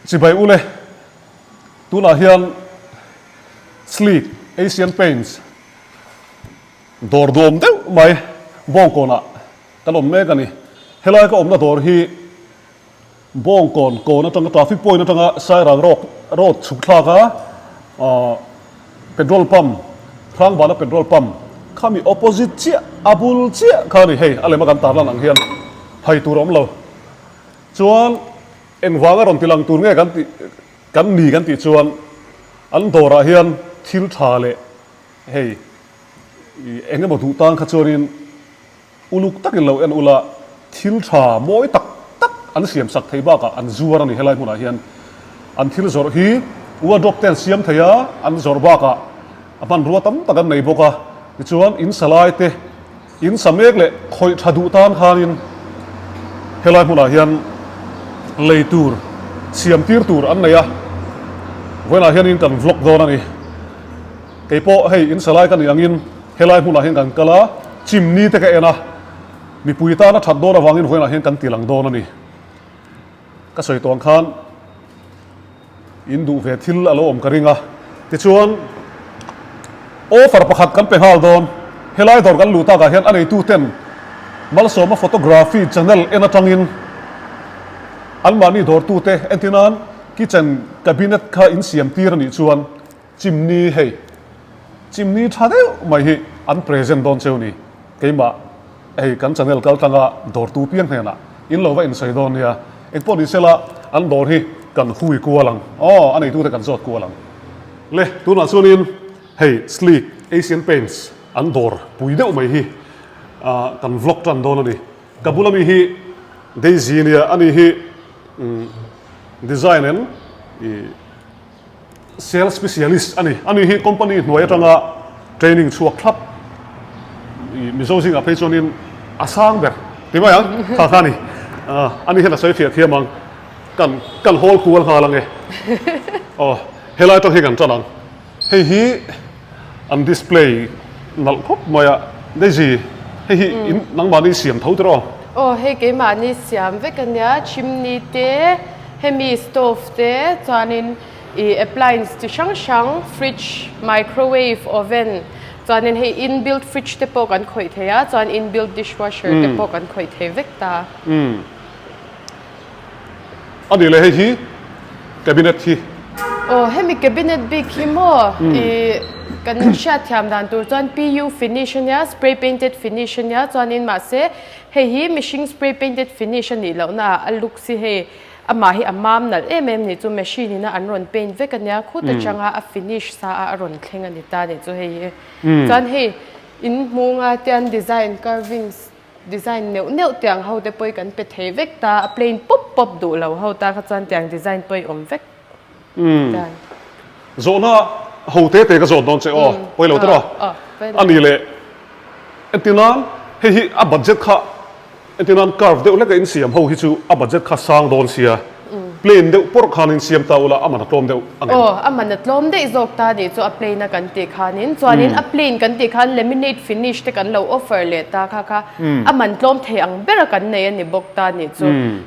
Chibai ule, tunah hian Sleek Asian Paints dawr duam deuh mai Bawngkawnah kan awm mek a ni. Helai ka awmna dawr hi Bawngkawn kawn atanga traffic point atanga Sairang road road chhuk thlak a petrol pump Hrangbana petrol pump khami opposite chiah a bul chiah kha a ni hei a lema kan tarlan ang hian hai tur a awm lo. Chuan engvanga rawn ti lang tur nge kan tih kan ni kan tih chuan an dawrah hian thil tha leh hei eng emaw duh tan kha chuanin uluk takin lo en ula thil tha mawi tak tak an siam sak thei bakah an zuar a ni helai hmunah hian an thil zawrh hi wardrobe te an siam thei a an zawrh bakah a hmanrua tam tak an nei bawk a tichuan in salai te In sa mek leh khawih tha duh tan khanin helai hmunah hian lei tur siam tir tur an nei a, vawiinah hianin kan vlog dawn a ni. Kei pawh hei in sa lai ka nih angin helai hmunah hian kan kal a, chimney te ka en a, mipui tana that dawn avangin vawiinah hian kan ti lang dawn a ni. Ka sawi tawh ang khan in duh ve thil a lo awm ka ring a, tichuan offer pakhat kan pe nghal dawn. Helai dawr kan luh takah hian a neitu ten Malsawma photography channel en atangin anmahni dawrtute entir nan kitchen cabinet kha in siam tir a nih chuan chimney hei chimney tha deuh mai hi an present dawn cheu ni. Keimah hei kan channel kal tlanga dawrtu piang hnenah in lo va insawi dawn nia, engpawh ni sela an dawr hi kan hui kual ang aw, a neitute kan zawt kual ang. Le tunah chuanin hei Sleek Asian Paints an dawr pui deuh mai hi kan vlog tan dawn a ni. Ka bula mi hi Daisy nia, ani hi design and Sales specialist a ni. Ani hi company hnuai atanga training chhuak thlap Mizo zingah phei chuanin a sang ber ti mai ang kha kha a ni. Ani hian a sawi fiah thiam ang. Kan kan hawl kual nghal ang e. Aw helai atang hi kan tan ang. Hei hi an display nalh khawp mai a. Daisy hei hi in nangmahni siam tho tiraw? Aw hei keimahni siam vek a nia chimney te hemi stove te chuanin ih appliance chi hrang hrang fridge, microwave, oven chuanin hei inbuilt fridge te pawh kan khawih thei a chuan inbuilt dishwasher te pawh kan khawih thei vek ta. Umm a nih leh hei hi cabinet hi. Aw hemi cabinet bik hi maw ih kan hriatthiam dan tur chuan PU finish ania spray painted finish ania chuanin mahse hei hi mihring spray painted finish a nih lohna ah a looks hi hei Amah hi a mam nalh em em nih chu machine in a an rawn paint vek ania khut atanga a finish sa a a rawn thleng a ni ta nih chu hei hi. Chuan hei in hmunga te an design carvings design neuh neuh tiang ho te pawh hi kan pe thei vek ta a plain pawp pawp duh lo ho ta kha chuan tiang design pawh hi awm vek ta. Zawhna ho te te ka zawt dawn che aw pawi lo tawh a ni leh entir nan hei hi a budget kha Entir nan curve deuh hleka insiam ho hi chu a budget kha sang dawn sia, plain deuh pawrh khan insiam ta ula a man a tlawm deuh ang em? Aw, a man a tlawm daih zawk ta nih chu a plain a kan tih khanin. Chuanin a plain kan tih khan laminate finish te kan lo offer leh ta kha kha a man tlawm thei ang bera kan nei a ni bawk ta nih chu.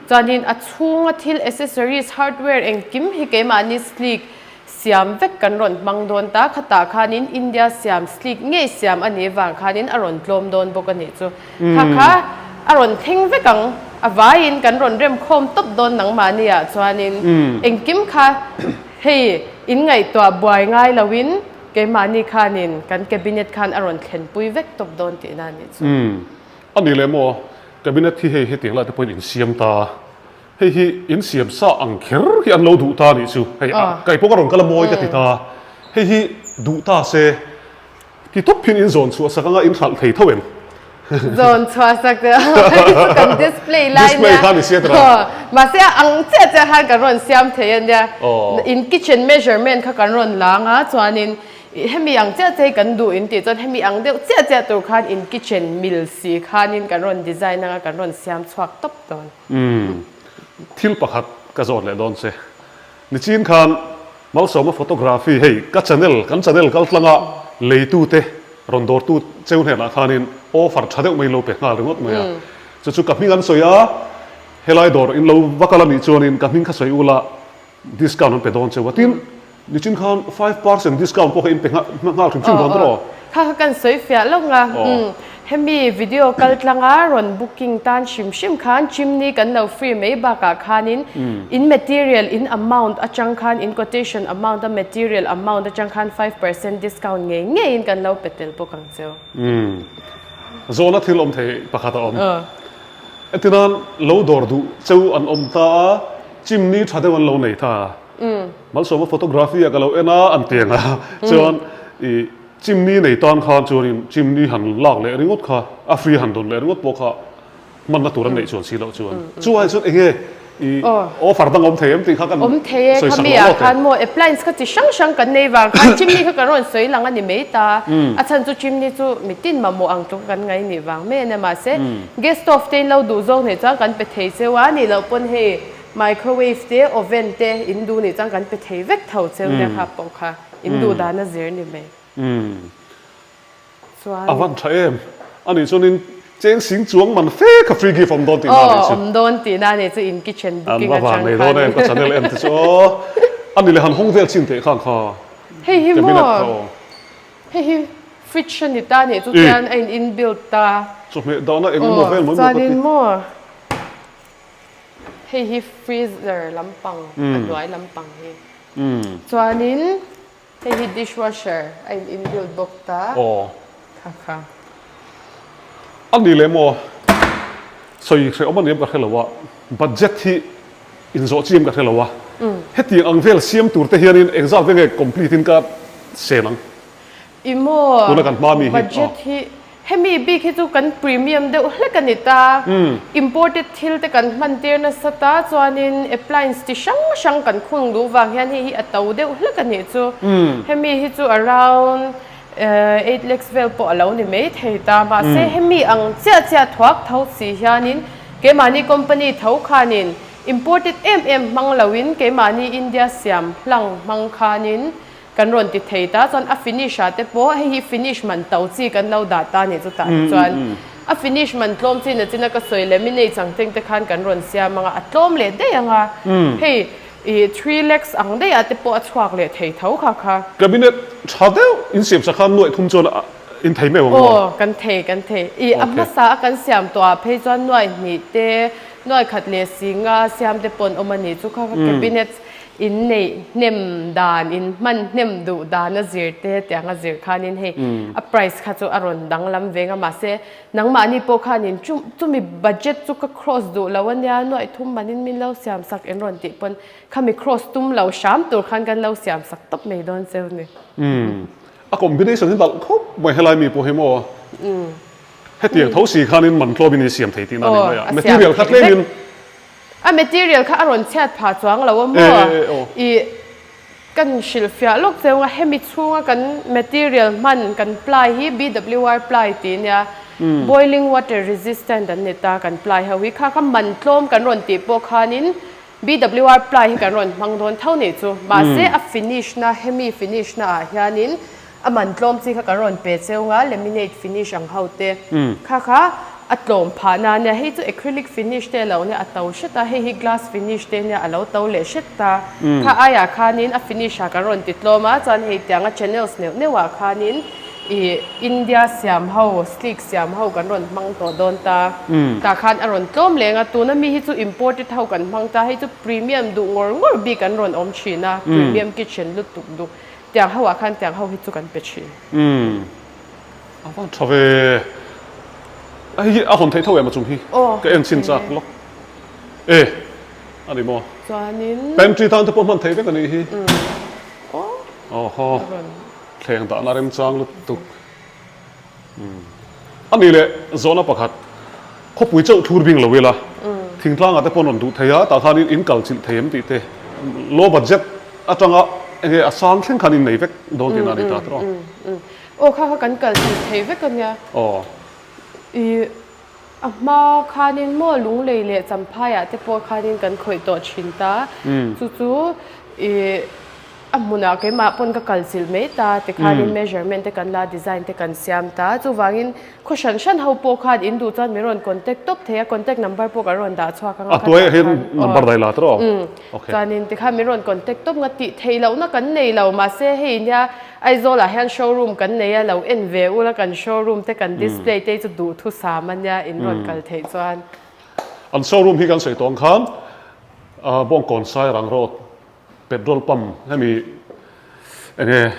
Chuanin a chhunga thil accessories, hardware engkim hi keimahni sleek Siam vek kan rawn hmang dawn ta, khatah khanin India siam sleek ngei siam a nih vang khanin a rawn tlawm dawn bawk a nih chu. Kha kha a rawn thleng vek ang, a vaiin kan rawn rem khawm tawp dawn nangmahni ah chuanin engkim kha hei in ngaihtuah buai ngai loin keimahni khanin kan cabinet khan a rawn thlenpui vek tawp dawn tihna a nih chu. A nih leh maw, cabinet hi hei hetiang lai te pawhin in siam ta. Hei hi in siam sa ang kher hi an lo duh ta anih chu. Hei kai pawh ka rawn kal a mawi ka ti ta. Hei hi duh ta se ti tawp hian in zawn chhuah sak anga in hralh thei tho em? Zawn chhuah sak te hei chu kan display lai nia. Display kha ni sia tira. Mahse a ang chiah chiah khan kan rawn siam thei a nia. In kitchen measurement kha kan rawn lang a chuanin hemi ang chiah chiah hi kan duh in tih chuan hemi ang deuh chiah chiah tur khan in kitchen mil si khanin kan rawn design anga kan rawn siam chhuak tawp dawn. Umm, thil pakhat ka zawt leh dawn che. Nichin khan Malsawma photography hei ka channel, kan channel kal tlanga leitute rawn dawrtu cheu hnenah khanin offer tha deuh mai lo pe nghal ringawt mai a. Chu chu ka hming an sawi a, helai dawr in lo va kal a nih chuanin ka hming kha sawi ula. Discount an pe dawn cheu a, tin nichin khan 5% discount pawh kha in pe nghal hrim hrim dawn tawh aw. Kha kha kan sawi fiah lo nga, hemi video kal tlanga rawn booking tan hrim hrim khan chimney kan lo free mai bakah khanin in material in amount atang khan in quotation amount a material amount atang khan 5% discount ngei ngeiin kan lo pe tel bawk ang cheu. Zawhna thil awm thei pakhat a awm. Etinan lo dawr duh cheu an awm ta a. Chimney tha deuh an lo nei ta a. Malsawma photography ah ka lo en a an ti ang a. Chuan i chimney nei tan khan chuanin chimney han lak leh ringawt kha a free han dawn leh ringawt pawh kha hmanna tur an neih chuan si loh chuan. Chu ai chuan enge i offer dang a awm thei em tih kha kan Awm thei e, sawi sak khami lo ah lawk e. khan maw appliance kha chi hrang hrang kan nei vang khan chimney kha kan rawn sawi lang a ni mai ta. A chhan chu chimney chu mitin mamawh ang tluk kan ngai nih vang mai a nia mahse Gas stove te in lo duh zawk nih chuan kan pe thei cheu a, nih loh pawn hei microwave te oven te in duh nih chuan kan pe thei vek tho cheu nia kha pawh kha in duh dan a zir ni mai. Chuan. A van tha em? A nih chuan in cheng sing chuang man fe kha free gift awm dawn tihna nih chu. Aw awm dawn tihna nih chu in kitchen booking atang khan. An va van nei dawn em ka channel en te chu aw. A nih leh han hawng vel chin teh khan kha. Hei hi maw? Hei hi fridge a ni ta nih chu chuan a in inbuild ta. Chawhmeh dahna eng emaw vel mai maw ka ti. Chuanin maw hei hi freezer lampang a hnuai lampang hi. Chuanin hei hi dishwasher a in inbuild bawk ta. Kha kha. A ni leh maw sawi hrehawm a ni em ka hre lo a budget hi Inzawh chiam ka hre lo a, hetiang ang vel siam tur te hianin engzat ve nge complete in ka sen ang? I maw? Tuna kan hma mi hi. Budget hi hemi bik hi chu kan premium deuh hlek a ni ta. Imported thil te kan hman tir nasa ta chuanin appliance ti hrang hrang kan khung duh vang hian hei hi a to deuh hlek a nih chu. Hemi hi chu around 8 lakhs vel pawh a lo ni mai thei ta. Mahse hemi ang chiah chiah thuak tho si hianin keimahni company tho khanin imported em em hmang loin keimahni India siam hlang hmang khanin kan rawn ti thei ta. Chuan a finish ah te pawh hei hi finish man to chi kan lo dah ta nih chutah hi chuan a finish man tlawm chin a china ka sawi laminate ang teng te khan kan rawn siam anga a tlawm leh daih anga hei I 3 lakhs ang daih ah te pawh a chhuak leh thei tho kha kha. Cabinet tha deuh in siam sak khan nuaih thum chuan in thei meuh ang maw? Aw kan thei kan thei. I a hmasa a kan siam tawh ah phei chuan nuaih hnih te nuaih khat leh si nga siam te pawh an awm a ni. Chu kha kha cabinet in neih hnem dan in hman hnem duh dan a zir te tiang a zir khanin hei a price kha chu a rawn danglam ve nga mahse Nangmahni pawh khanin chu chumi budget chu ka cross duh lo a nia, nuaih thum manin min lo siam sak in rawn tih pawn khami cross tum lo hram tur khan kan lo siam sak tawp mai dawn cheu ni. Umm a combination hi nalh khawp mai helai mi pawh hi maw hetiang tho si khanin man tlawmin i siam thei tihna a ni mai a, material kha tlemin. A material kha a rawn chhiat phah chuang lo a maw i Kan hrilhfiah lawk cheu nga hemi chhunga kan material hman kan ply hi BWR ply tih nia boiling water resistant an ni ta kan ply ho hi kha kha man tlawm kan rawn tih pawh khanin BWR ply hi kan rawn hmang dawn tho nih chu mahse a finish na hemi finish na ah hianin A man tlawm chi kha kan rawn pe cheu nga, laminate finish ang ho te kha kha a tlawm phah na nia, hei chu acrylic finish te a lo nia a to hret a, hei hi glass finish te nia a lo to leh hret ta, kha aiah khanin a finish ah kan rawn ti tlawm a, chuan hei tianga channels neuh neuh ah khanin ih India siam ho sleek siam ho kan rawn hmang tawh dawn ta, tah khan a rawn tlawm leng a, tuna mi hi chu imported ho kan hmang ta, hei chu premium duh ngawr ngawr bik an rawn awm thin a, premium kitchen lutuk duh. Tiang ho ah khan tiang ho hi chu kan pe thin. Umm a van tha ve. A hei hi a hawn theih tho em a chung hi? Ka en chhin chak lawk. E a ni maw? Chuanin Pantry tan te pawh hman theih vek a nih hi. Aw haw thleng dahna remchang lutuk. A nih leh zawhna pakhat, khawpui chauh thur bing lo ila, thingtlangah te pawh an rawn duh thei a, tah khanin in kal chilh thei em tih te, low budget atanga enge a sang thleng khan in nei vek dawn tihna a ni ta tawh. Aw kha kha kan kal chilh thei vek a nia. Aw. I a hma khanin maw Lunglei leh Champhaiah te pawh khanin kan khawih tawh thin ta, chu chu i. A hmunah keimah pawn ka kal chilh mai ta tikhanin measurement te kan la a, design te kan siam ta. Chuvangin khaw hran hran ho pawh khan in duh chuan min rawn contact tawp thei a, contact number pawh kan rawn dah chhuak ang a A hnuaiah hian number daih la tawh aw. Chuanin tikhan min rawn contact tawp nga tih theih lohna kan nei lo mahse hei nia Aizawlah hian showroom kan nei a, lo en ve ula kan showroom te kan display te hi chu duhthusam a nia in rawn kal theih chuan. An showroom hi kan sawi tawh ang khan Bawngkawn Sairang Road Petrol pump hemi enge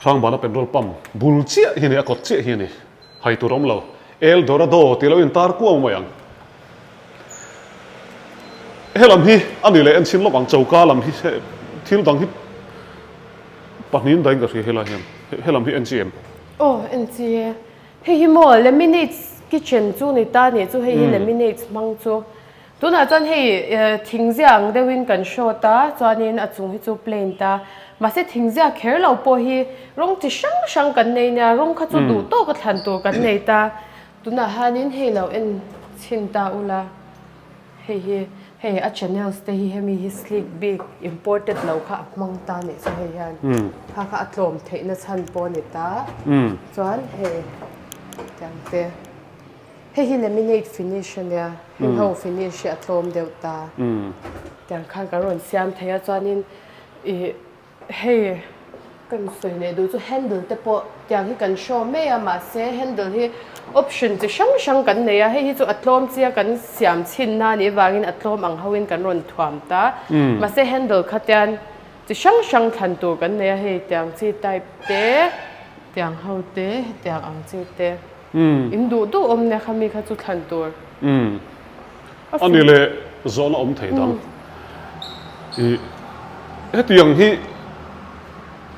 Hrangbana petrol pump bul chiah hi a ni, a kawt chiah hi a ni, hai tur a awm lo. El Dorado tih lo intar kuau mai ang. Helam hi a ni leh enchhin lawk ang, choka lam hi thil dang hi pahnihin dahin ka hria helai hian, helam hi en chi em? Aw en chi e, hei hi maw laminates kitchen chu ni ta nih chu hei hi laminates hmang chu. Tunah chuan hei thingzia ang deuhin kan hrawt a, chuanin a chung hi chu plain ta. Mahse thingzia kher lo pawh hi rawng chi hrang hrang kan nei nia, rawng kha chu duh tawk a thlan tur kan nei ta. Tunah hianin hei lo en chhin ta ula, hei hi hei a channels te hi hemi hi sleek bik imported lo kha a hmang ta nih chu hei hian kha kha a tlawm theihna chhan pawh a ni ta. Chuan hei tiang te. Hei hi laminate finish a nia, heng ho finish hi a tlawm deuh ta. Tiang khan kan rawn siam thei a, chuanin ih hei kan sawi leh duh chu handle te pawh tiang hi kan show mai a, mahse handle hi option chi hrang hrang kan nei a, hei hi chu a tlawm chi a kan siam chhin na anih avangin a tlawm ang hoin kan rawn thuam ta. Mahse handle kha tian chi hrang hrang thlan tur kan nei a, hei tiang chi type te, tiang ho te, hetiang ang chi te. In duh duh awm nia kha mi kha chu thlan tur. Umm. A ni leh zawhna awm thei dang. I hetiang hi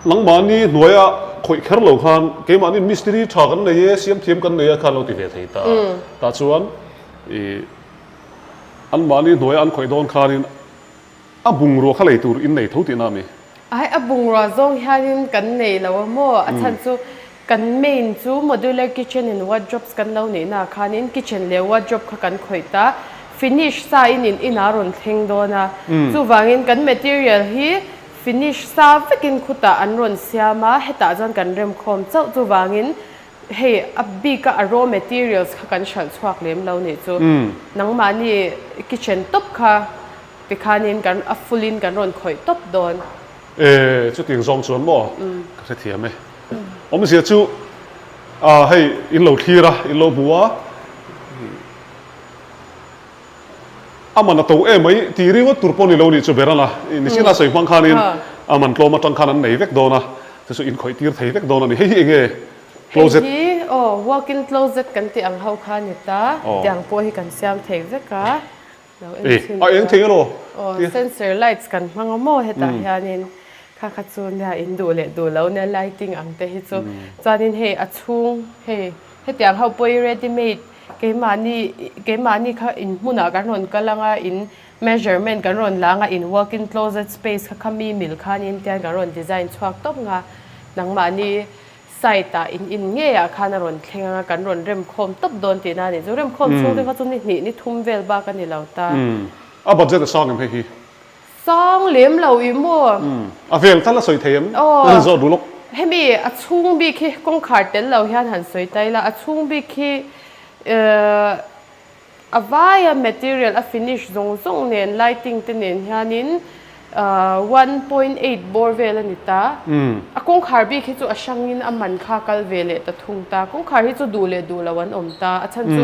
nangmahni hnuaia khawih kher lo khan keimahni mistiri tha kan nei e, siam thiam kan nei e khan lo ti ve thei ta. Tah chuan i anmahni hnuaia an khawih dawn khanin A bungrua kha lei tur in nei tho tihna a mi? Ai, a bungrua zawng hianin kan nei lo a maw? A chhan chu kan main chu modular kitchen and wardrobes kan lo neihna ah khanin kitchen leh wardrobe kha kan khawih ta, finish sa in in inah a rawn thleng dawn a, chuvangin kan material hi finish sa vekin khutah an rawn siam a, hetah chuan kan remkhawm chauh, chuvangin hei a bika a raw materials kha kan hralh chhuak lem lo nih chu nangmahni kitchen tawp kha Tikhanin kan a full in kan rawn khawih tawp dawn. E, chutiang zawng chuan maw ka hrethiam e. Awmzia chu ah hei in lo thlir a, in lo hmu a, a man a to em mai tih ringawt tur pawh ni lo nih chu ber a la, nichin a sawi hmang khanin a man tlawm atang khan an nei vek dawn a, chu chu in khawih tir thei vek dawn a ni. Hei hi eng nge closet? Hei hi aw walk-in closet kan tih ang ho kha a ni ta, tiang pawh hi kan siam thei vek a. Ê, a eng thei elaw? Aw, sensor lights kan hmang a maw hetah hianin kha kha chu nia in duh leh duh lo nia lighting ang te hi chu. Chuanin hei a chhung hei hetiang ho pawh hi ready made keimahni keimahni kha in hmunah kan rawn kal ang a in measurement kan rawn la ang a in walk in closet space kha kha mi mil khanin tian kan rawn design chhuak tawp nga nangmahni Site ah in in ngei ah khan a rawn thleng ang a, kan rawn rem khawm tawp dawn tihna a ni. Chu rem khawm chhung te kha chu ni hnih ni thum vel bak a ni lo ta. Umm. A budget a sang em hei hi? Sang lem lo i maw? Umm. A vel tal a sawi thei em? Aw. Zawh duh lawk. Hemi a chhung bik hi kawngkhar tel lo hian han sawi ta ila, a chhung bik hi eh. A vaia material a finish zawng zawng nen lighting te nen hianin 1.8 bawr vel a ni ta. A kawngkhar bik hi chu a hrangin a man kha kal ve leh ta thung ta. Kawngkhar hi chu duh leh duh lo an awm ta. A chhan chu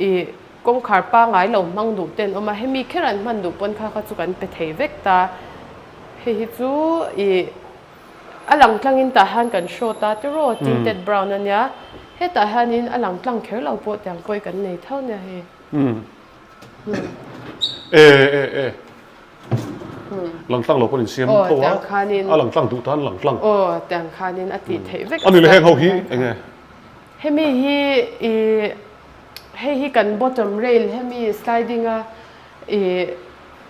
ih kawngkhar pangai lo hmang duh te an awm a, hemi kher an hman duh pawn kha kha chu kan pe thei vek ta. Hei hi chu ih. A lang tlangin tah hian kan hraw ta tiraw tinted brown a nia, hetah hianin a lang tlang kher lo pawh tiang pawh hi kan nei tho nia hei. E e e lang tlang lo pawh in siam tho a, a lang tlang duh tan lang tlang. Aw tiang khanin a tih theih vek. A ni le heng ho hi eng nge? Hemi hi i hei hi kan bottom rail hemi sliding a i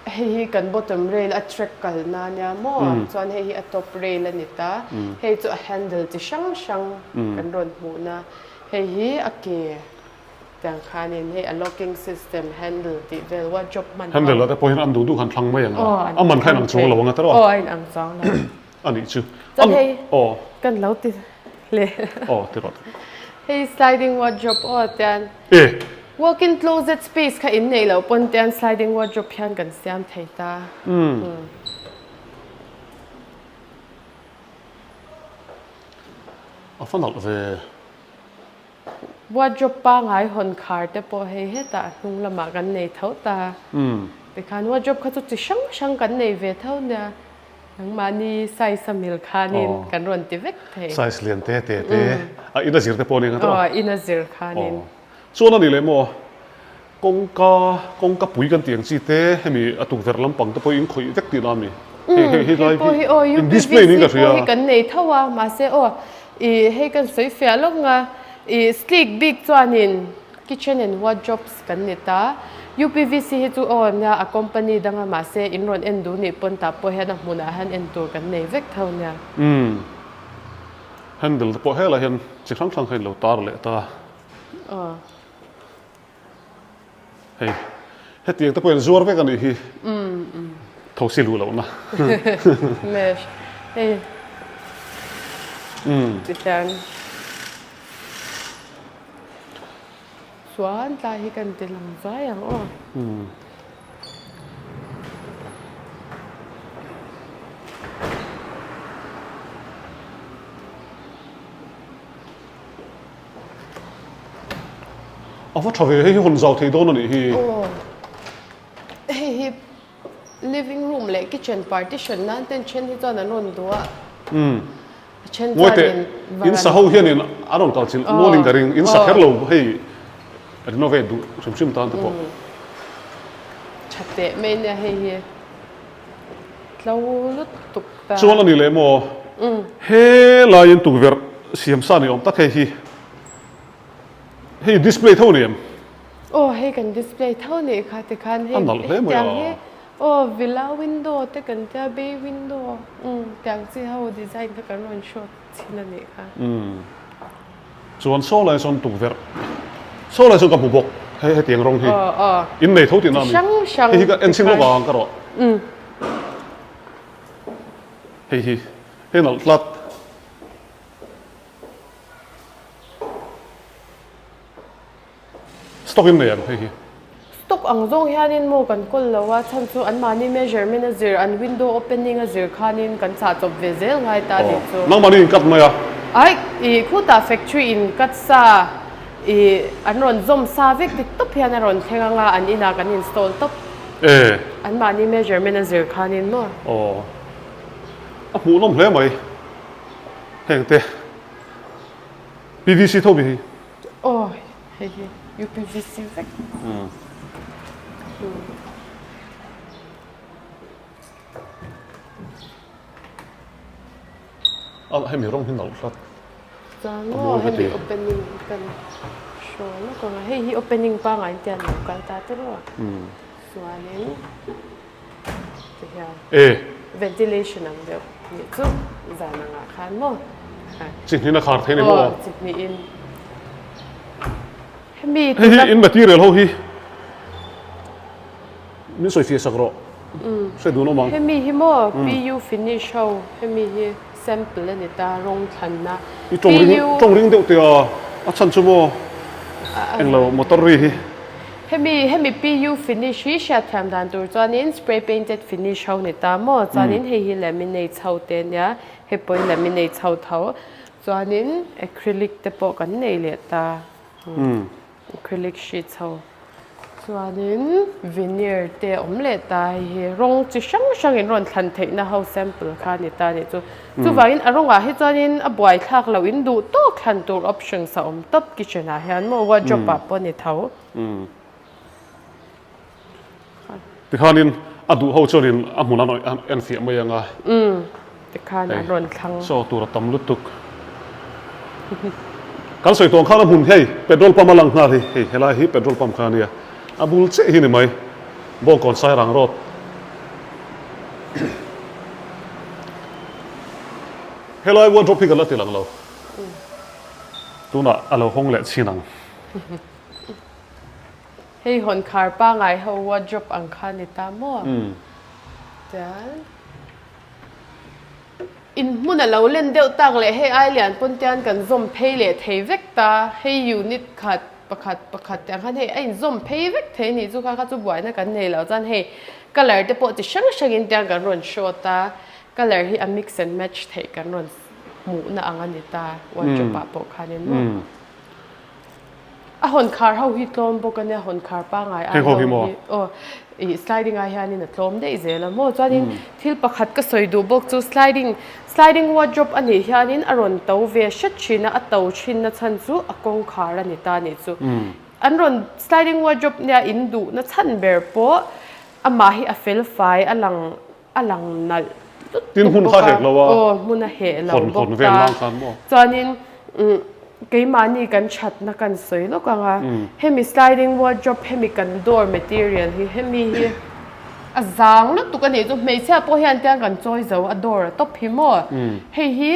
Hei hi kan bottom rail a track kalna a nia maw? Chuan hei hi a top rail a ni ta. Hei chu a handle chi hrang hrang kan rawn hmuhna. Hei hi a ke. Tiang khanin hei a locking system, handle tih vel wardrobe hman ho. Handle ah te pawh hian an duh duh han thlang mai ang a, a man kha a inang chuang lo ang a tiraw? Aw a inang chuang lo. A nih chu. Chuan hei kan lo ti hle. Aw ti rawh. Hei sliding wardrobe aw tian. E. Walk-in closet space kha in neih loh pawn tian sliding wardrobe hian kan siam thei ta. A va nalh ve. Wardrobe pangai hawn khar te pawh hei hetah a hnung lamah kan nei tho ta. Tikhan wardrobe kha chu chi hrang hrang kan nei ve tho nia. Nangmahni size a mil khanin kan rawn ti vek thei. Size lian te te te. A in a zir te pawh a ni ang a tawh a? Aw, in a zir khanin. Chuan a ni leh maw? Kawngka, kawngka pui kan tih ang chi te, hemi a tukverh lampang te pawh in khawih vek tihna a mi? Hei, hei, hei lai hi in display niin ka hria. UPVC pawh hi kan nei tho a, mahse aw, ih hei kan sawi fiah lawk nga, ih sleek bik chuanin kitchen and wardrobes kan ni ta. UPVC hi chu aw nia a company danga mahse in rawn en duh nih pawn tah pawh hian a hmunah hian en tur kan nei vek tho nia. Umm, handle te pawh helaiah hian chi hrang hrang kha in lo tar leh ta. Aw. Hei, hetiang te pawhin zuar vek a nih hi. Thosi luh lohna. Mesh, hei. Tihian. Chuan tlai hi kan ti lang zai ang aw. A va tha ve, hei hi hawn zau thei dawn a nih hi. Aw, hei hi living room leh kitchen partition nan ten then hi chuan an rawn duh a. Umm. A then chuanin Ngawi teh, in sa ho hianin an rawn kal chilh mualin ka ring, in sa kher lo hei renovate duh hrim hrim tan te pawh. Tha teh mai nia hei hi. Tlo lutuk ta. Chuan a ni leh maw? Helaiin tukverh siam sa ni awm tak hei hi. Hei display tho ni em? Aw hei kan display tho nih kha tikhan hei A nalh hle mai a. Tiang hi aw villa window te kan tia bay window umm tiang chi ho design kha kan rawn show chhin a nih kha. Umm chuan saw lai sawn tukverh saw lai sawn ka hmu bawk hei hetiang rawng hi in nei tho tihna a mi hei hi ka en chhin lawk ang ka rawh hei hi hei nalh tlat. Stock in nei ang hei hi. Stock ang zawng hianin maw kan kawl lo a, chhan chu anmahni measurement a zir, an window opening a zir khanin kan chah chawp ve zel ngai ta tih chu. Nangmahni in cut mai a. Ai, ih khutah factory in cut sa, ih an rawn zawm sa vek ti tawp hian a rawn thleng anga an inah kan install tawp. E. Anmahni measurement a zir khanin maw. Aw. A hmuhnawm hle mai. Heng te. PVC tho mi hi. Aw hei hi UPVC vek. A hemi rawng hi nalh hlat. Chuan maw hemi opening hi kan show lawk ang a hei hi opening pangngai in tian lo kal ta te rawh a chuanin E. Ventilation ang deuh nih chu zan angah khan maw? Chi hnih a khar thei ni maw? Aw, chi hnihin. Hemi Hei hi in material ho hi min sawi fiah sak rawh. Hre dun awm ang. Hemi hi maw PU finish ho hemi hi sample a ni ta rawng thlanna. I tawng ring tawng ring deuh teh a, a chhan chu maw englo motor ri hi. Hemi hemi PU finish hi hriatthiam dan tur chuanin spray painted finish ho ni ta maw? Chuanin hei hi laminate ho te ania, hei pawh hi laminate ho tho. Chuanin acrylic te pawh kan nei leh ta, acrylic sheets ho. Chuanin veneer te a awm leh ta hei hi rawng chi hrang hrang in rawn thlan theihna ho sample kha a ni ta a nih chu. Chuvangin a rawngah hi chuanin a buaithlak loh in duh tawk thlan tur options a awm tawp kitchen ah hian maw wardrobe ah pawh a ni tho. Tikhanin a duh ho chuanin a hmun a en fiah mai ang a. Tikhan an rawn thlang. Saw tur a tam lutuk. Kan sawi tawng khan a hmun hei petrol pump a lang nghal hi hei helai hi petrol pump kha a nia. A bul chiah hi ni mai. Bawngkawn Sairang road. Helai wardrobe hi ka la ti lang lo. Tunah a lo hawng leh chin ang. Hei hawn khar pangai ho wardrobe ang kha ni ta maw? Tian inhmun a lo len deuh tak leh hei ai lian pawn tian kan zawm phei leh thei vek ta. Hei unit khat pakhat pakhat tiang khan hei a inzawm phei vek thei a nih chu kha kha chu buaina kan nei lo chuan hei colour te pawh chi hrang hrangin tiang kan rawn show ta. Colour hi a mix and match theih kan rawn hmuhna ang a ni ta wardrobe ah pawh khanin maw. A hawn khar ho hi tlawm bawk a nia, hawn khar pangai ai ho hi aw ih sliding ah hianin a tlawm daih zel a maw chuanin thil pakhat ka sawi duh bawk chu sliding sliding wardrobe a nih hianin a rawn to ve hret thin a a to thin na chhan chu a kawngkhar a ni ta a nih chu an rawn sliding wardrobe nia in duh na chhan ber pawh amah hi a fel fai a lang a lang nalh Tin hmun kha hek lo a. Aw hmun a heh lo bawk ta. Chuanin keimahni kan thatna kan sawi lawk ang a, hemi sliding wardrobe hemi kan door material hi hemi hi a zang lutuk a nih chu hmeichhia pawh hian tiang kan chawi zo a door a tawp hi maw hei hi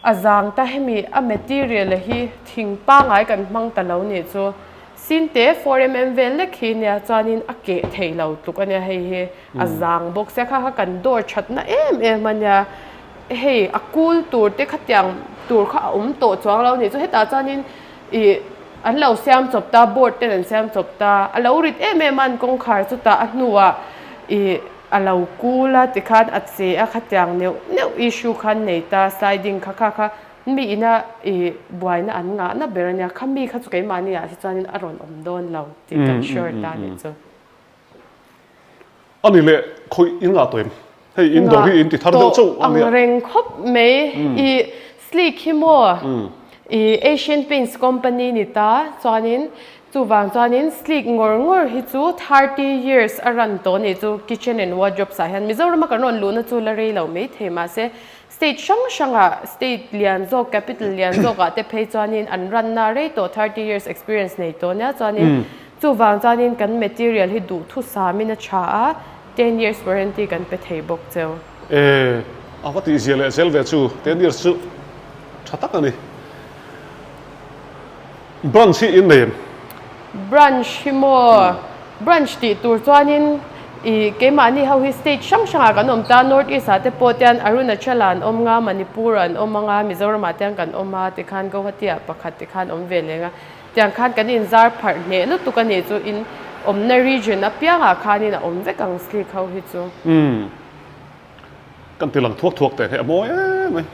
A zang ta hemi a material a hi thing pangai kan hmang ta lo nih chu sinte 4mm vel lek hi nia chuanin a keh thei lo tluk ania hei hi a zang bawk sia kha kha kan dawr thatna em em ania hei a kul tur te khatiang tur kha a awm tawh chuang lo nih chu hetah chuanin ih an lo siam chawp ta board ten an siam chawp ta a lo rit em em a an kawngkhar chutah a hnuah ih. A lo kul a tikhan a che a khatiang neuh neuh issue khan nei ta sliding kha kha kha mi ina ih buaina an ngahna ber ania kha mi kha chu keimahni ah hi chuanin a rawn awm dawn lo tih kan sure ta nih chu. Ani leh khawih in ngah tawh em? Hei in dawr hi in ti thar deuh chauh ania. Ang reng khawp mai ih sleek hi maw ih Asian Paints company ni ta chuanin Chuvang chuanin sleek ngawr ngawr hi chu 30 years a run tawh a nih chu kitchen and wardrobes ah hian Mizorama kan rawn luhna chu la rei lo mai thei mahse state hrang hrangah state lian zawk capital lian zawkah te phei chuanin an run na rei tawh 30 years experience nei tawh nia chuanin chuvang chuanin kan material hi duhthusamin a tha a 10 years warranty kan pe thei bawk cheu. E a va tihzia leh zel ve chu 10 years chu tha tak a ni. Branch hi in nei em? Branch hi maw? Branch tih tur chuanin ih keimahni ho hi state hrang hrangah kan awm ta, North East ah te pawh tian Arunachal ah an awm nga, Manipur ah an awm anga, Mizoram ah tian kan awm a, tikhan Guwahati ah pakhat tikhan awm ve leng a, tiang khan kan inzar pharh hneh lutuk a nih chu in awmna region apiangah khanin a awm vek ang sleek ho hi chu. Kan ti lang thuak thuak teh hi a mawi em mai.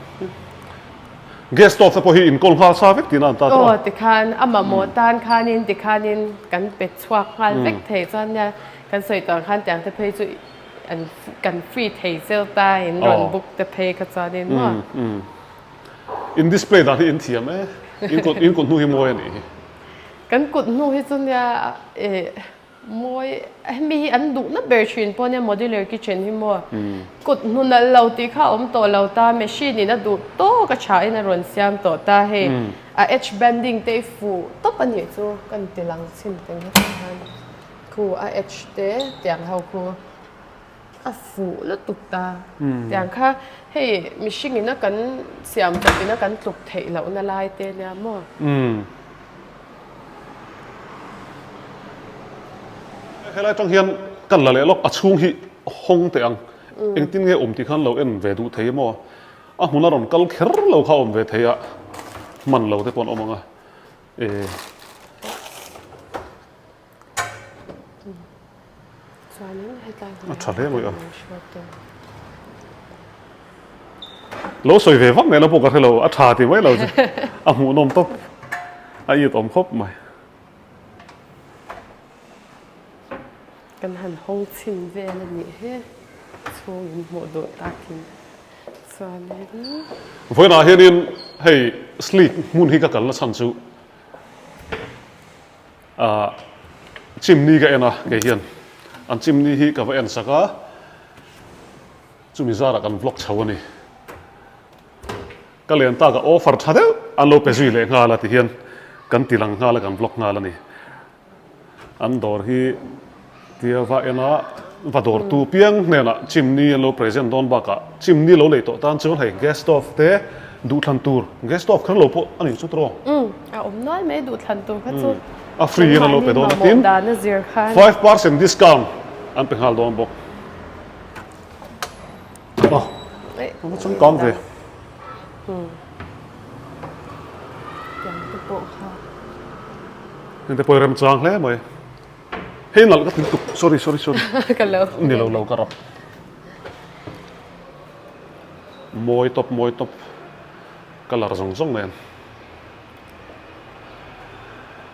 Gas stove te pawh hi inkawl nghal sa vek tihna an ta tawh a. Aw tikhan a mamawh tan khanin tikhanin kan pe chhuak nghal vek thei chuan nia kan sawi tawh ang khan tiang te phei chu an kan free thei cheu ta in rawn book te phei kha chuanin maw. In display dan hi in thiam e. In kut in kut hnu hi mawi a nih hi. Kan kut hnu hi chu nia eh Mawi, hemi hi an duhna ber thin pawh nia modular kitchen hi maw kut hnu nalh lo tih kha a awm tawh lo ta, machine in a duh tawk a tha in a rawn siam tawh ta hei a edge banding te i fuh tawp a nih chu ka inti lang chhin teng hetah khan khu a edge te tiang ho khu a fuh lutuk ta tiang kha hei mihring in a kan siam chawp in a kan tluk theih lohna lai te nia maw. Helai atang hian kan la leh lawk a chhung hi hawng teh ang engtin nge awm tih khan lo en ve duh thei emaw a hmun a rawn kal kher lo kha awm ve thei a hman lo te pawh an awm ang a e A tha hle mai a. Lo sawi ve vak nena pawh ka hre lo, a tha ti mai lo chu. A hmuhnawm tawp. A it awm khawp mai. Kan han hawng chhin vel a nih hi. Chhung in hmuh duh takin chuanin. Vawiinah hianin hei sleek hmun hi ka kalna chhan chu Ahh chimney ka en a kei hian an chimney hi ka va en sak a chumi zarah kan vlog chho a ni ka len tak a offer tha deuh an lo pe zui leh nghal a ti hian kan ti lang nghal a kan vlog nghal a ni an dawr hi tia va en a va dawr tu piang hnenah chimney an lo present dawn bakah chimney lo lei tawh tan chuan hei gas stove te duhthlan tur gas stove kher lo pawh a ni chu tawh. A awm nual mai duhthlan tur kha chu. A free in an lo pe dawn a tin 5% discount an pe nghal dawn bawk. A a changkang ve. Heng te pawh hi remchang hle mai. Hei nalh ka ti lutuk sorry sorry sorry. Ka lo. Ni lo lo ka rap. Mawi tawp mawi tawp colour zawng zawng nen.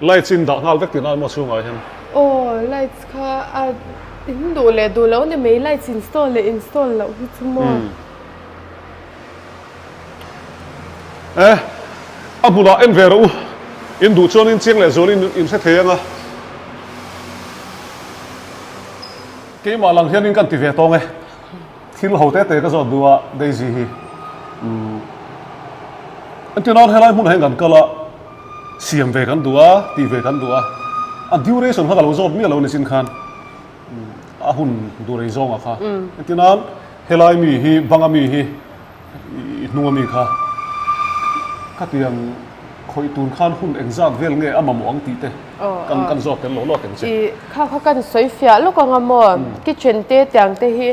Lights in dah nghal vek tihna emaw chhungah hian. Aw lights kha a in duh leh duh lo ni mai lights install leh install loh hi chu maw. E a hmunah en ve rawh u in duh chuan in chiang leh zual in in hre thei anga. Keimah lang hian in kan ti ve tawng e. Thil ho te te ka zawt duh a Daisy hi umm engtin helai hmunah hian kan kal a siam ve kan duh a tih ve kan duh a a duration kha ka lo zawt miah lo nichin khan a hun duh rei zawngah kha engtin helai mi hi banga mi hi I hnung ami kha khatiang khawih tur khan hun engzat vel nge a mamawh ang tih te kan kan zawt tel lo lawk ang che. I kha kha kan sawi fiah lawk ang a maw? Kitchen te tiang te hi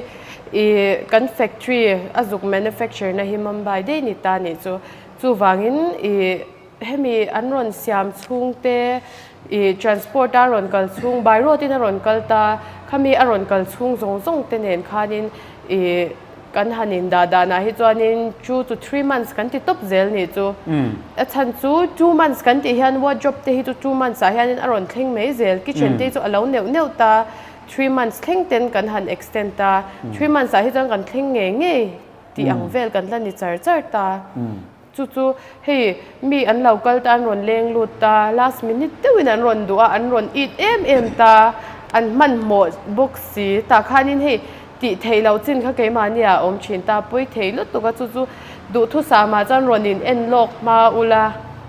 i kan factory a zuk manufacture na hi Mumbai daih ni ta nih chu. Chuvangin i Hemi an rawn siam chhung te, ih transport a rawn kal chhung, by road in a rawn kal ta, khami a rawn kal chhung zawng zawng te nen khanin ih kan han indah danah hi chuanin two to three months kan ti tawp zel nih chu. A chhan chu two months kan tih hian wardrobe te hi chu two months ah hianin a rawn thleng mai zel, kitchen te hi chu a lo neuh neuh ta, three months thleng ten kan han extend ta, three months ah hi chuan kan thleng ngei ngei tih ang vel kan la ni char char ta. Chu chu hei mi an lo kal ta an rawn leng lut ta, last minute deuhin an rawn duh a, an rawn it em em ta, an hmanhmawh bawk si. Tah khanin hei tih theih loh chin kha keimahni ah a awm thin ta, pawi thei lutuk a, chu chu duhthusam ah chuan rawn in en lawk hma ula,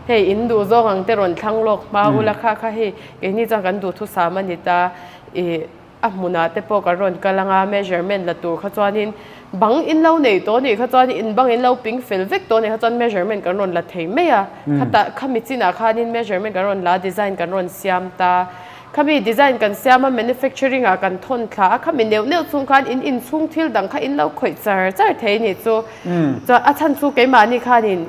hei in duh zawng ang te rawn thlang lawk hma ula kha kha hei keini chuan kan duhthusam a ni ta ih. A hmunah te pawh kan rawn kal anga measurement la tur kha chuanin bang in lo nei tawh anih kha chuan in bang in lo ping fel vek tawh anih kha chuan measurement kan rawn la thei mai a. Khatah khami chinah khanin measurement kan rawn la a design kan rawn siam ta. Khami design kan siam a manufacturing ah kan thawn thla a khami neuh neuh chhung khan in inchhung thil dang kha in lo khawih char char thei anih chu. Chuan a chhan chu keimahni khanin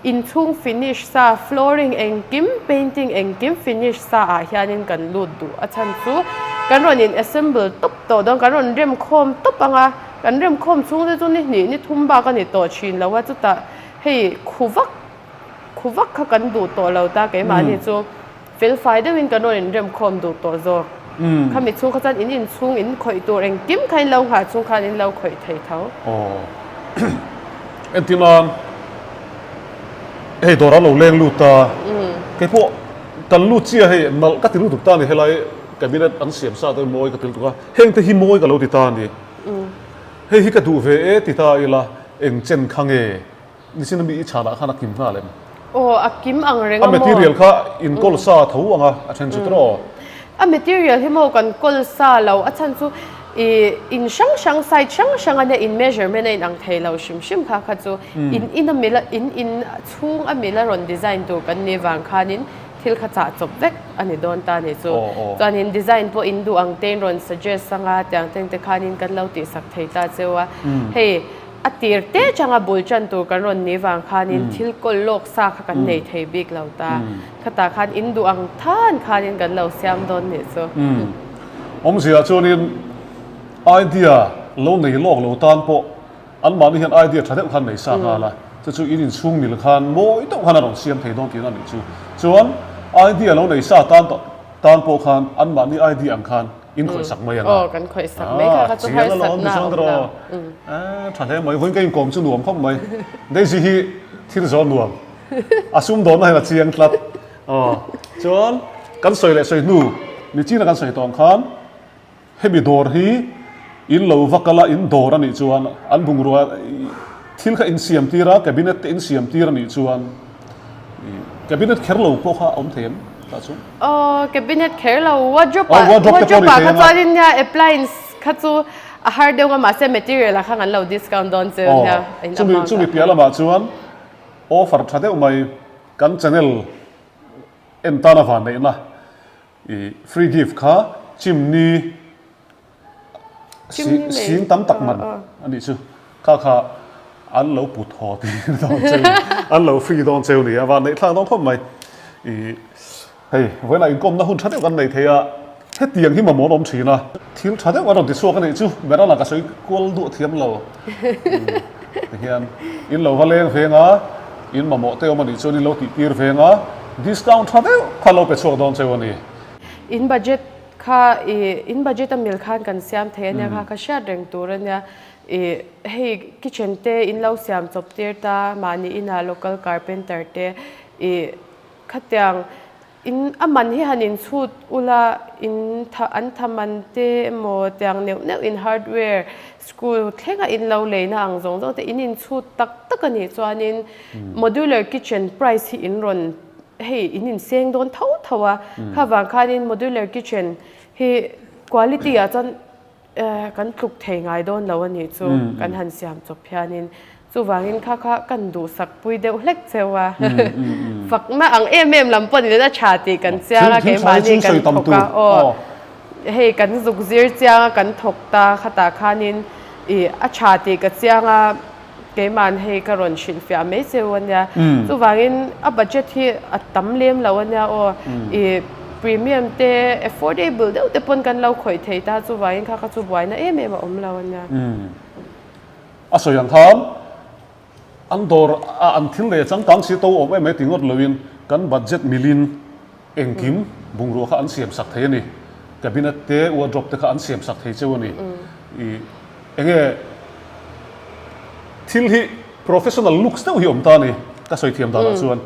Inchhung finish sa, flooring engkim, painting engkim finish sa ah hianin kan lut duh. A chhan chu kan rawn in assemble tawp tawh dawn, kan rawn rem khawm tawp ang a, kan rem khawm chhung te chu ni hnih ni thum bak a ni tawh thin lo a, chutah hei khu vak khu vak kha kan duh tawh lo ta keimahni chu. Felfai deuhin kan rawn inremkhawm duh tawh zawk. Khami chhung kha chuan in inchhung in khawih tur engkim kha in lo nghah chhung khan in lo khawih thei tho. Aw. Entir nan hei dawr a lo leng lut ta. Keipawh kan lut chiah hei nalh ka ti lutuk ta a ni helai cabinet an siam sa te mawi ka ti lutuk a. Heng te hi mawi ka lo ti ta a ni. Hei hi ka duh ve e ti ta ila eng chen kha nge Nichin ami i chhanah khan a kim nghal em? Aw, a kim ang reng a maw? A material kha in kawl sa tho ang a, a then chu tawh aw? A material hi maw kan kawl sa lo, a chhan chu i in hrang hrang side hrang hrang a nia in measurement a in ang thei lo hrim hrim kha kha chu in in a mila in in chhung a mila rawn design tur kan nih vang khanin thil kha chah chawp vek a ni dawn ta nih chu. Chuanin design pawh in duh ang te in rawn suggest anga tiang teng te khanin kan lo tihsak thei ta cheu a, hei A tir te changa bul chan tur kan rawn ni vang khanin thil kawl lawk sa kha kan nei thei bik lo ta. Khatah khan in duh ang than khanin kan lo siam dawn nih chu. Awmzia chuanin idea lo nei lawk lo tan pawh anmahni hian idea tha deuh khan nei sa nghal a, chu chu in inchhung mil khan mawi deuh khan a rawn siam thei dawn tihna a nih chu. Chuan idea lo nei sa tan tawh tan pawh khan anmahni idea ang khan In khawih sak mai ang a. Aw kan khawih sak mai kha kha chu harsat na a awm lo. Tha hle mai, vawiin ka inkawm chu nuam khawp mai. Daisy hi thil zawh nuam. A sumdawnna hian a chiang tlat. Aw chuan kan sawi leh sawi hnu nichina kan sawi tawh ang khan hemi dawr hi in lo va kal a in dawr a nih chuan an bungrua thil kha insiam tir a cabinet te insiam tir a nih chuan Cabinet kher lo pawh kha a awm thei em tah chu? Aw cabinet kher lo wardrobe ah wardrobe ah kha chuan nia appliance kha chu a har deuh a mahse material ah khan an lo discount dawn che nia. Chumi chumi piah lamah chuan offer tha deuh mai kan channel en tan a van neihna. I free gift kha chimney sing tam tak man a nih chu. Kha kha an lo put haw tir dawn cheu an lo free dawn cheu ni a van neih thlak dawn khawp mai. I hei vawiinah inkawmna hun tha deuh kan nei thei a, hetiang hi mamawh an awm thin a. Thil tha deuh an rawn ti chhuak a nih chu Merana ka sawi kual duah thiam lo. Tihian in lo va leng veng a, in mamawh te awm a nih chuan in lo tih tir veng a, discount tha deuh kha lo pe chhuak dawn cheu a ni. In budget kha i in budget a mil khan kan siam thei a nia kha ka hriat reng tur a nia. I hei kitchen te in lo siam chawp tir ta mahni inah local carpenter te i khatiang In a man hi han inchhut ula, in tha an tha man te emaw tiang neuh neuh in hardware screw thlenga in lo leina ang zawng zawng te in inchhut tak tak a nih chuanin modular kitchen price hi in rawn hei in inseng dawn tho tho a, kha vang khanin modular kitchen hi quality ah chuan Kan tluk thei ngai dawn lo a nih chu kan han siam chawp hianin chuvangin kha kha kan duhsak pui deuh hlek cheu a, fakna ang em em lam pawh ni nen a tha tih kan chiang a, keimahni kan thawk a aw hei kan zuk zir chiang a kan thawk ta khatah khanin ih a tha tih ka chiang a. Keima'n hei ka rawn hrilhfiah mai che u a nia. Chuvangin a budget hi a tam lem lo a nia aw. I premium te affordable deuh te pawn kan lo khawih thei ta chuvangin kha kha chu buaina em em a awm lo a nia. A sawi ang khan an dawr a an thil leh changkang si to awm em mai ti ngawt loin kan budget milin Engkim bungrua kha an siam sak thei a ni. Cabinet te, wardrobe te kha an siam sak thei cheu a ni. I enge thil hi professional looks deuh hi awm ta a ni. Ka sawi thiam danah chuan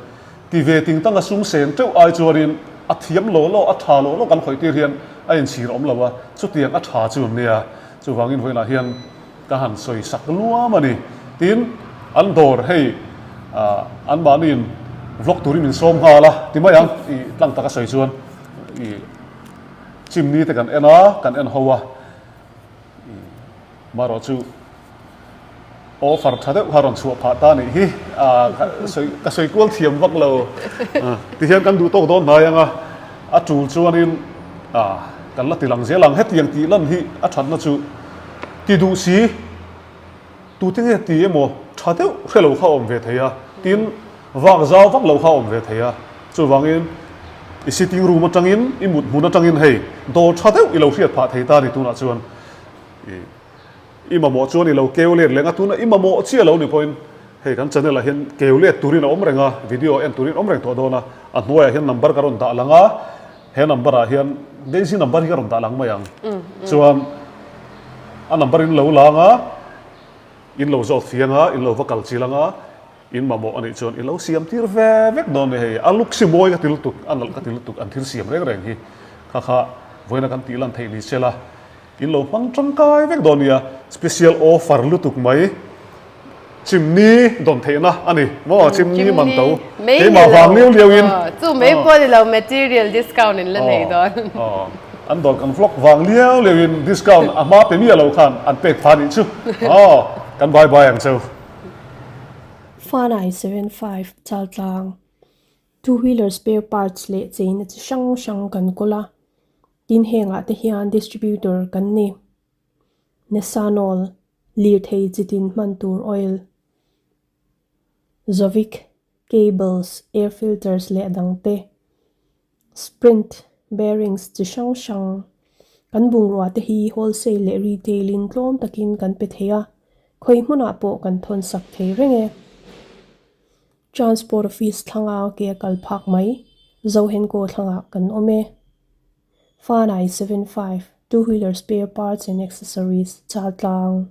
ti ve ting tanga sum sen teuh ai chuanin a thiam lo lo, a tha lo lo kan khawih tir hian a inchhir awm lo a, chutiang a tha chu an nia. Chuvangin vawiinah hian Ka han sawi sak luam a ni. Tin, an dawr hei anmahniin vlog turin min sawm nghal a ti mai ang i tlang taka sawi chuan i chimney te kan en a, kan en ho a. Marawh chu offer tha deuh kha rawn chhuah phah ta nih hi ka sawi kual thiam vak lo. Tihian kan duh tawk dawn hnai ang a, a tul chuanin kan la ti lang zel ang. Hetiang tih lan hi a thatna chu Ti duh si, tute nge ti emaw tha deuh hre lo kha awm ve thei a, tin vak zau vak lo kha awm ve thei a, chuvangin i sitting room atangin i mut hmun atangin hei dawr tha deuh i lo hriat phah thei ta a ni tunah chuan i i mamawh chuan i lo keu let leng a, tuna i mamawh chiah lo ni pawhin hei kan channel ah hian keu let turin a awm reng a, video en turin awm reng tawh dawn a, a hnuaiah hian number ka rawn dah lang a. He number ah hian Daisy number hi ka rawn dah lang mai ang. Chuan a number in lo lang a, in lo zawt fiang a, in lo va kal chil ang a, in mamawh a nih chuan i lo siam tir ve vek dawn a ni hei. A luk si mawi ka ti lutuk, a nalh ka ti lutuk an thil siam reng reng hi. Kha kha vawiina kan tih lan theih ni se la, in lo hmang tangkai vek dawn nia. Special offer lutuk mai. Chimni dawn theihna a ni maw? Chimni man to keimah vang liau liau in. Chu mai pawh ni lo material discount in la nei dawn. An dawr kan vlog vang liau liau in discount a hma pe miah lo khan an pek pha nih chu. Kan bye bye ang cheu. Fanai 75 Chaltlang Two wheeler spare parts leh cheina chi hrang hrang kan kawl a, tin hengah te hian distributor kan ni. Nesanol, lirthei chitin hman tur oil, Zovic, cables, air filters leh dang te, Sprint, bearings chi hrang hrang. Kan bungrua te hi wholesale leh retail in tlawm takin kan pe thei a, khawi hmunah pawh kan thawn sak thei reng e. Transport office thlanga ke a kal phak mai, Zohenkaw thlangah kan awm e. Fanai 75, two wheeler spare parts and accessories, Chaltlang.